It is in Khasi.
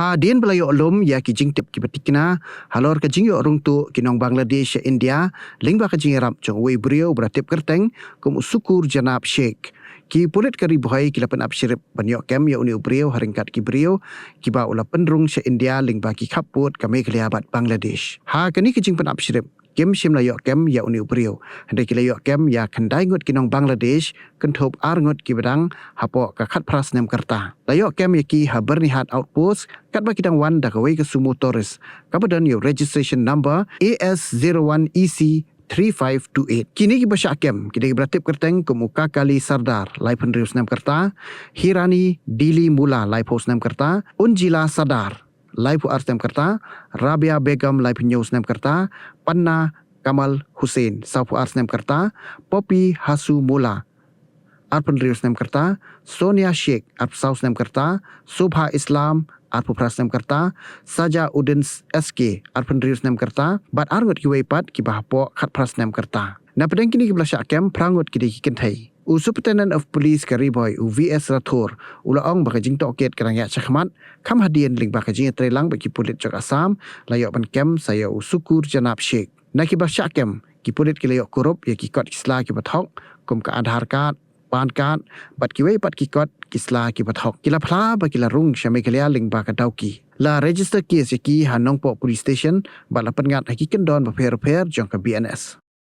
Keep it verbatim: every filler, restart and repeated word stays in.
Hadien ba la ïoh lum ïa ki jingtip kiba tikna halor ka jingïoh rung tuh ki nong Bangladesh sha India lyngba ka jingïarap jong uwei u briew ba la tip kyrteng kum u Sukur Janab Sheikh, ki pulit ka Ri Bhoi ki la pynap shrip ban ïoh kem ïa une u briew ha ryngkat ki briew kiba u la pynrung sha India lyngba ki khappud ka Meghalaya bad Bangladesh. Ha kane ka jingpynap shrip kim shym la ïoh kem ïa une u briew, hynrei ki la ïoh kem ïa khyndai ngut ki nong Bangladesh, kynthup ar ngut kiba dang hapoh ka khatphra snem ka rta. La ïoh kem ïa ki ha Byrnihat Outpost katba ki dang wan da kawei ka sumo tourist kaba don ïa u registration number A S zero one E C three five two eight. Kine kiba shah kem ki dei kiba la tip kyrteng kum u Kakali Sardar, laiphew hynriew snem ka rta, Hirani Dili Mula, laiphew snem ka rta, Unjila Sardar, laiphew ar snem ka rta, Rabia Begum, laiphew hynñiew snem ka rta, Panna Kamal Hussain, sawphew ar snem ka rta, Poppy Hasu Mula, arphew hynriew snem ka rta, Sonia Sheikh, arphew saw snem ka rta, Subha Islam, arphew phra snem ka rta, Saja Uddin S K, arphew hynriew snem ka rta, bad ar ngut kiwei pat kiba hapoh khatphra snem ka rta. Na pdeng kine kiba la shah kem, phra ngut ki dei ki kynthei. U Superintendent of Police ka Ri Bhoi, u V S Rathore, u la ong ba ka jingtohkit ka dang ïaid shakhmat, kham hadien lyngba ka jingïatreilang bad ki pulit jong Assam la ïoh ban kem sa ïa u Sukur Janab Sheikh. Na kiba shah kem, ki pulit ki la ïoh kurup ïa ki kot ki sla kiba thok kum ka Aadhaar card, PAN card, bad kiwei pat ki kot ki sla kiba thok. Ki la phla ba ki la rung sha Meghalaya lyngba ka Dawki. La register case ïa ki ha Nongpoh Police Station bad la pynngat ha ki kyndon bapher bapher jong ka B N S.